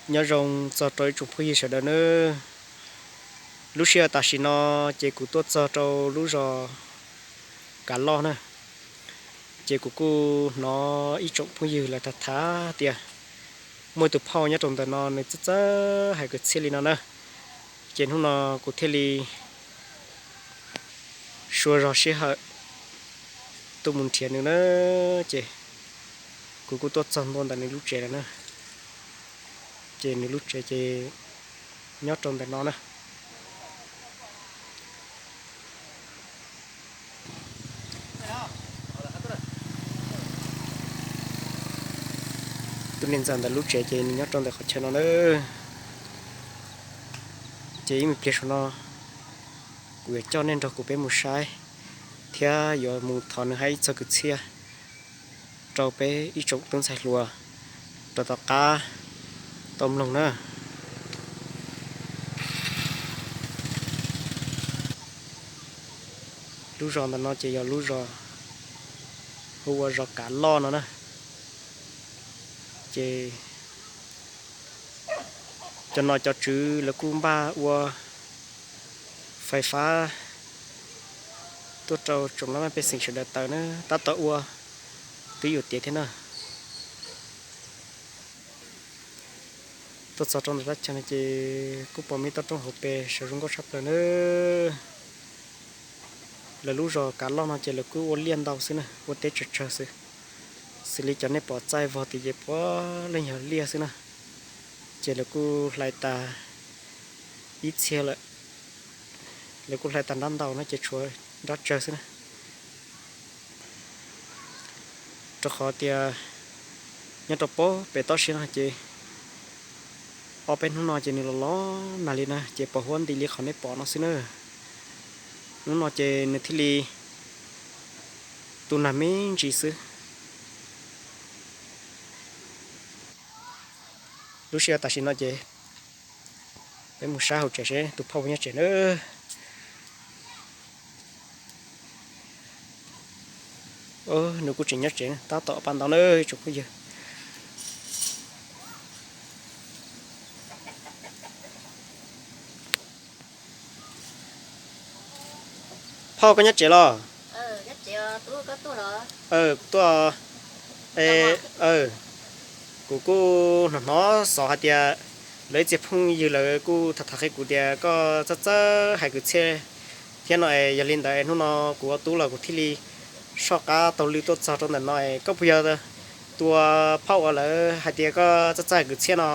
Nyob zoo txog rau ib tsoom phooj ywg sawv daws nawb. Lub sij hawm tam sim no ces kuv tuaj txog rau lub zos Kav Loj na, ces kuv kuj hnov ib tsoom phooj ywg lawv tham tham tias muaj tus phauj nyob rau ntawm no nws txawj txawj hais kwv txhiaj li no na, ces hnub no kuv thiaj li sua zog sij hawm tuaj mus nrhiav nws na, ces kuv kuj tuaj txog ntua ntawm nws lub tsev lawm na, ces nws lub tsev ces nyob rau ntawm no na. Tus niam ntxawm ntawm lub tsev ces nws nyob rau ntawm qhov chaw no na, ces ib me pliag saum no kuv yuav coj nej nrog kuv peb mus saib thiab yuav mus thov nws hais ib txog kwv txhiaj rau peb ib tsoom tub ntxhais hluas rau tom qab tau mloog na. Lub zos ntawm no ces yog lub zos hu ua zos Kav Loj no na, ces cov nom cov tswv lawv kuj npaj ua fais fab tuaj rau tsoom laj mej pej xeem sawv daws taws na, tab tom ua twb yuav tiav thiab na. Tuaj txog rau ntawm thaj chaw no ces kuj pom me toj roob hauv pes sawv zoo nkauj tshaj plaws na. Lawv lub zos Kav Loj no ces lawv kuj ua liaj ntau xwb na, ua teb tsawg tsawg xwb, xws li cov nej pom txaij vog tid ces puav leej yog liaj xwb na. Ces lawv kuj hlais tas ib txhia lawm, lawv kuj hlais tas nrab ntau no ces tshuav nrab tsawg xwb na. Rau qhov tias nyob rau pem toj siab no ces ob peb hnub no ces nws los los nag li na, ces pos huab nti li qhov nej pom no xwb na. Hnub no ces nws thiaj li tu nag me ntsis xwb. Lub sij hawm tam sim no ces peb mus saib hauv tsev seb tus phauj puas nyob tsev na. Nws kuj tseem nyob tsev, tab tom pab ntau na ib tsoom phooj ywg. Phauj, koj nyob tsev los? Kuv tuaj. Kuv kuj hnov hnov xov hais tias lawv ib txhia phooj ywg lawv kuj tham tham qhia kuv tias koj txawj txawj hais kwv txhiaj thiab no es, yog li ntawd hnub no kuv ua tub los kuv thiaj li soj qab taug lw tuaj txog rau ntawm no es. Koj puas yog tus phauj uas lawv hais tias koj txawj txawj hais kwv txhiaj no?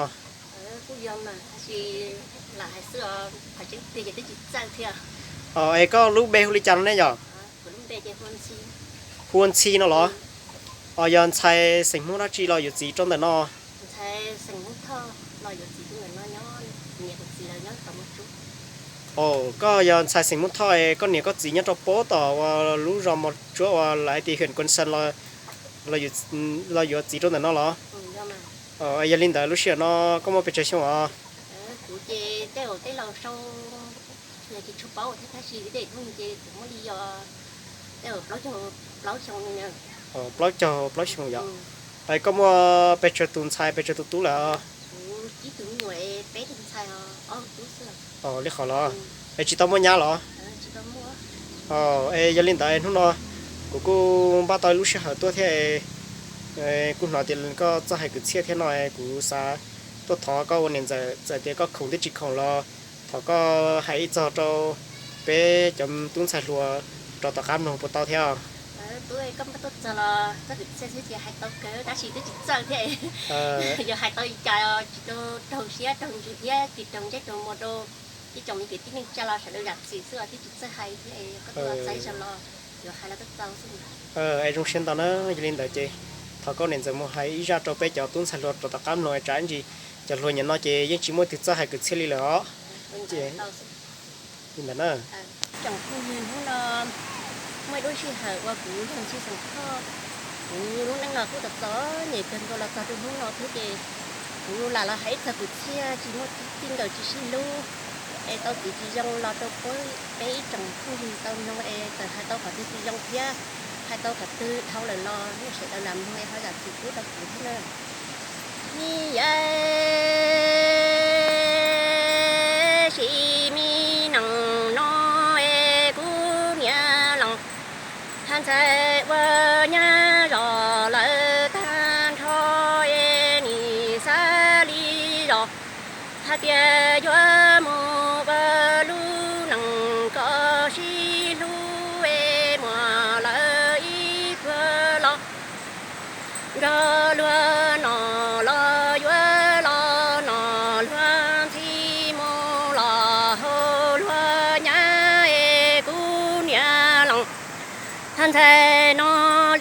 Es koj lub npe hu li cas no ne yog? Hu ua Ntxhi no los? Os, yog ntxhais xeem Hmoob dab tsi los yuav txiv rau ntawm no? Os, koj yog ntxhais xeem Hmoob Thoj es koj niam koj txiv nyob rau pem tom uas lub zos Mos Tsuab uas lawv hais tias huyện Quảng Sương los yuav txiv rau ntawm no los? Yog li ntawd lub sij hawm no koj muaj pes tsawg xyoo os? Plaub caug plaub xyoo yom. Es koj muaj pes tsawg tus ntxhais pes tsawg tus tub lawm? Li qhov los? Es tsis tau muaj nyab los? Es yog li ntawd hnub no kuv kuj npaj tau lub sij hawm tuaj thiab, kuj hnov tias koj txawj hais kwv txhiaj thiab no es kuv xav tuaj thov koj ua niam ntxawm, txawm tias koj khoom thiab tsis khoom los thov koj hais ib txog rau peb cov tub ntxhais hluas rau tom qab mloog puas tau thiab? Es zoo siab ntau na, yog li ntawd ces thov koj niam ntxawm mus hais ib zaj rau peb cov tub ntxhais hluas rau tom qab mloog es tsam ib ntsis cov hluas nim no ces yeej tsis muaj tus txawj hais kwv txhiaj li lawm os. Ces li ntawd na. Tsoom phooj ywg, hnub no muaj ib lub sij hawm uas kuv yog Ntxhi Xeem Thoj, kuv lub neej los kuj txom txom nyem kawg nkaus los txog rau hnub no thiab ces kuv lam los hais ib txog kwv txhiaj tsis muaj txij nkawm tsis sib hlub, es tau txiv tsis zoo los rau peb ib tsoom phooj ywg tau mloog es txawm hais tau qhov twg tsis zoo thiab hais tau qhov twg dhau lawm los nej sawv daws lam mloog es ho zam txim pub rau kuv thiab na. Ni yai Hais tias yuav mus ua lub neej koj sib hlub es muaj lawv ib pluag los, nrog luag noj los yuav los noj luag ntxhi, mus los haus luag nyab es kuv niam laus. Hab ntxhais no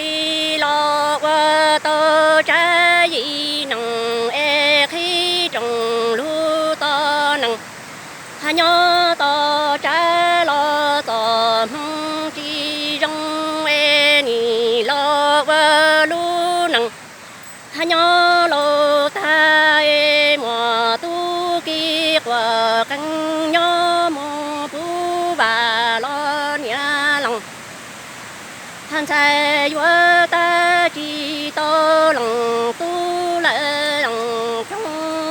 li los ua tau tsab yim neej es qhib rooj lug tau neej. Hab nyob tau tsab los txom hmoo tsis zoo es nim los ua lub neej. Hab nyob laus tag es muaj tub ki quas qees nyob mus puv vam los niam laus. Hab ntxhais yuav tag tsis tau leej tub lawm leej roog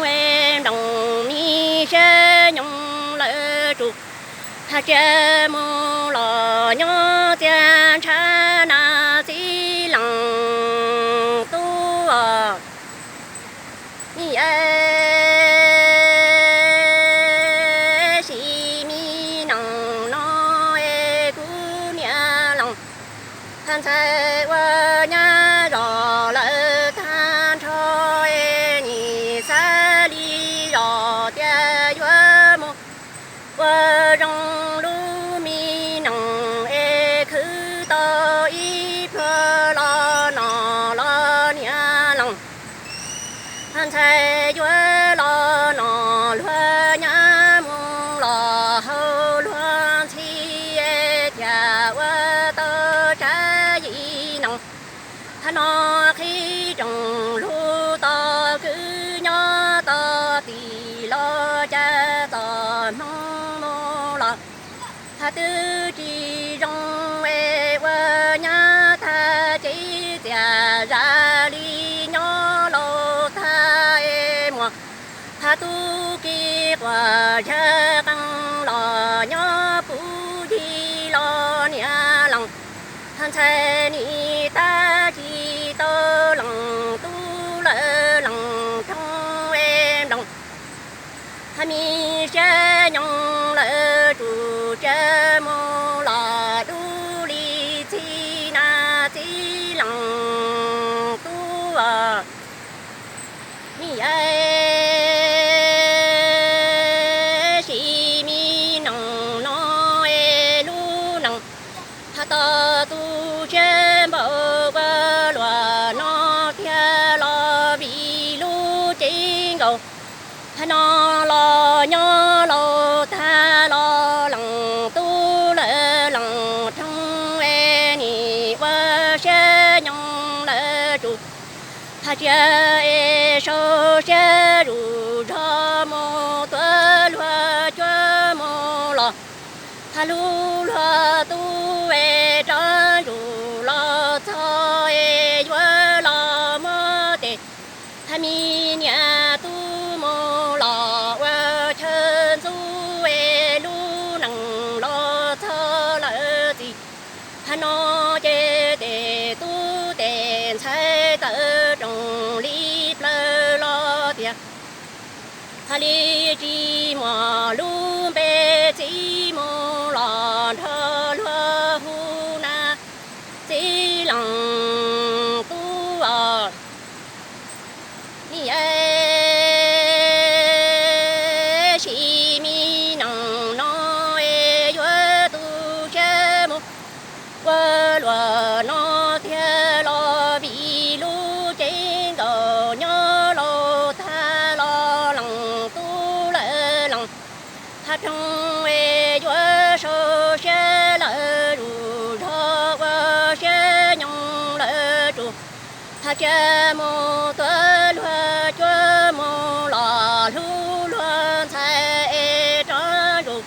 es nplooj mi siab nyoog lawm tsum. Hab tsia mus los nyob txiag ntshav na txiv leej tub os. Mi es sim mi neej no es kuv niam laus. Hab ntxhais ua nyab zos lawm tag nrho es nim xav li zos tias yuav mus ua zoo lub mi neej es khwv tau ib pluag los noj los niam laus. Hab ntxhais yuav los noj luag nyab mus los haus luag ntxhi es thiaj ua tau tsab yim neej. Hab no qhib rooj lug tau kwv nyob tau tim los cas txom hmoo mus los. Hab twb tsis zoo es ua nyab tag ces txias zam li nyob laus tag es muaj. Hab tub ki quas zag qees los nyob puv yig los niam laus. Hab ntxhais nim tag tsis tau leej tub lawm leej roog es nplooj. Hab mi siab nyoog lawm tsum tsia mus los dub li txhij na txiv leej tub os. Mi es sim mi neej no es lub neej hab tau tu siab npaum ua luaj no tiag los vim lub cev nkaus. Hab no los nyob laus tag los leej tub lawm leej roog es nim ua siab nyoog lawm tsum. Hab tsia es sau siab zuj zog mus tuav luag cuab mus los. Hab hlub luag tub es rov ntsuj los txog es yuav los muab tes. Hab mi niam tub mus los ua chaw ntxub es lub neej los txog lawm txij. Hab no ces tes tub tes ntxhais tawm rooj li plaws los tias, hab li tsis muaj lub npe txiv mus los nrog luag hu na txiv leej tub os. Mi es sim mi neej no es yuav tu siab mus ua luaj no tiag los vim lub cev nkaus nyob laus tag los leej tub lawm leej hab roog es yuav sau siab lawm zuj zog ua siab nyoog lawm tsum. Hab tsia mus tuav luag cuab mus los hlub luag ntxhais es rov ntsuj.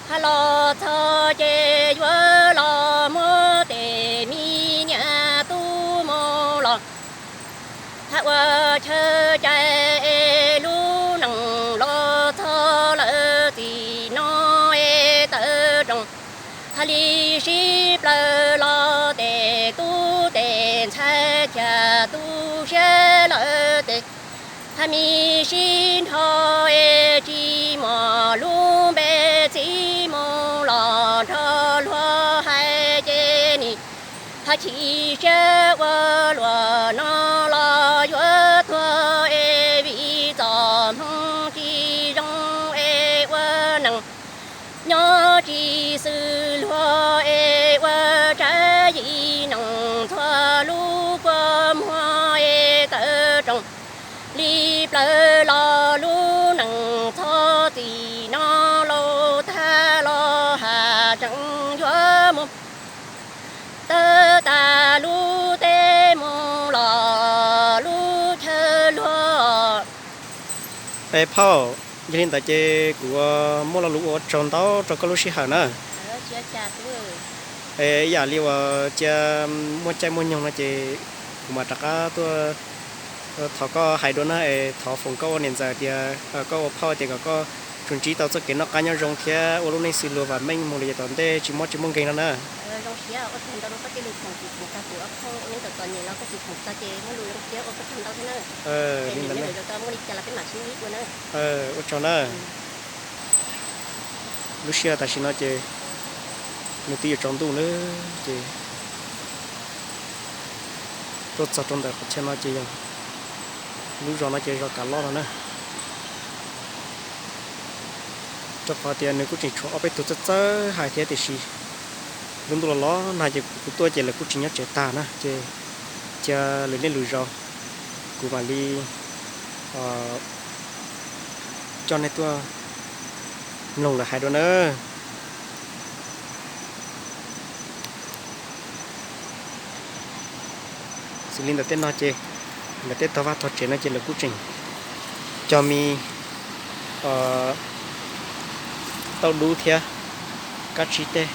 Hab los txog ces yuav los muab tes mi niam tub mus los. Hab ua chaw cai es lub neej los txog lawm txij no es tawm rooj. Hab li sib plaws los tes tub tes ntxhais thiaj tu siab lawm tes. Thaj mi sib nrho es tsis muaj lub npe, txiv mus los nrog luag hais ces nim haj chim siab ua luaj no los yuav tuag es vim txoj hmoo tsis zoo es ua neej nyob tsis xws luag es ua tsav yim neej ntxhua lub kua muag es tawm rooj li plaws los lub neej txhob txwm no lauj, tag los has tseem yuav mus tawm tas lub teb mus los lub chaw luag. Es phauj, yog li ntawd ces kuv muaj lo lus ua tsaug ntau rau koj lub sij hawm na. Es ib yam li uas cia muaj caij muaj nyoog no ces kuv mam rov qab tuaj thov koj hais dua na, es thov foom koj ua niam ntxawm tias koj ua phauj tias kom koj tsuas ntsib tau txoj kev noj qab nyob zoo thiab ua lub neej xws luag vam meej mus li yav tom ntej tsis mob tsis muaj nkeeg no na. Ua tsaug na. Lub sij hawm tam sim no ces nws twb yuav tsaus ntuj na, ces tuaj txog rau ntawm qhov chaw no ces yog lub zos no ces zos Kav Loj no na. Rau qhov tias nws kuj tseem tshuav ob peb tug txawj txawj hais thiab tiam sis lub ntuj los los nag ces kuv tuaj ces lawv kuj tsis nyob tsev tag na, ces cia lwm niaj lwm zaus kuv mam li coj nej tuaj mloog lawv hais dua na. Xws li ntawm tej no ces lawv tej tog vaj tog tsev no ces lawv kuj tseem cog me tauj dub thiab kab tsib tej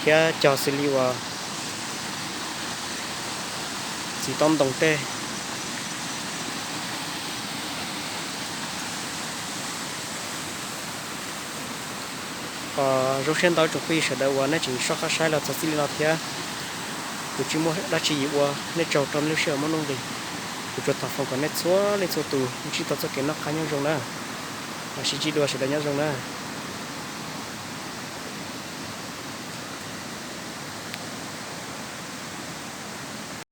thiab cog xws li uas txiv taub ntoo tej. Zoo siab ntau tsoom phooj ywg sawv daws uas nej tseem soj qab saib los txog txij li no thiab. Kuv tsis muaj dab tsi ua, nej tsaug rau nej lub sij hawm muaj nuj nqis. Kuv tsuas thov foom kom nej txhua leej txhua tus ntsib tau txoj kev noj qab nyob zoo na. Los sib ntsib dua, sawv daws nyob zoo na.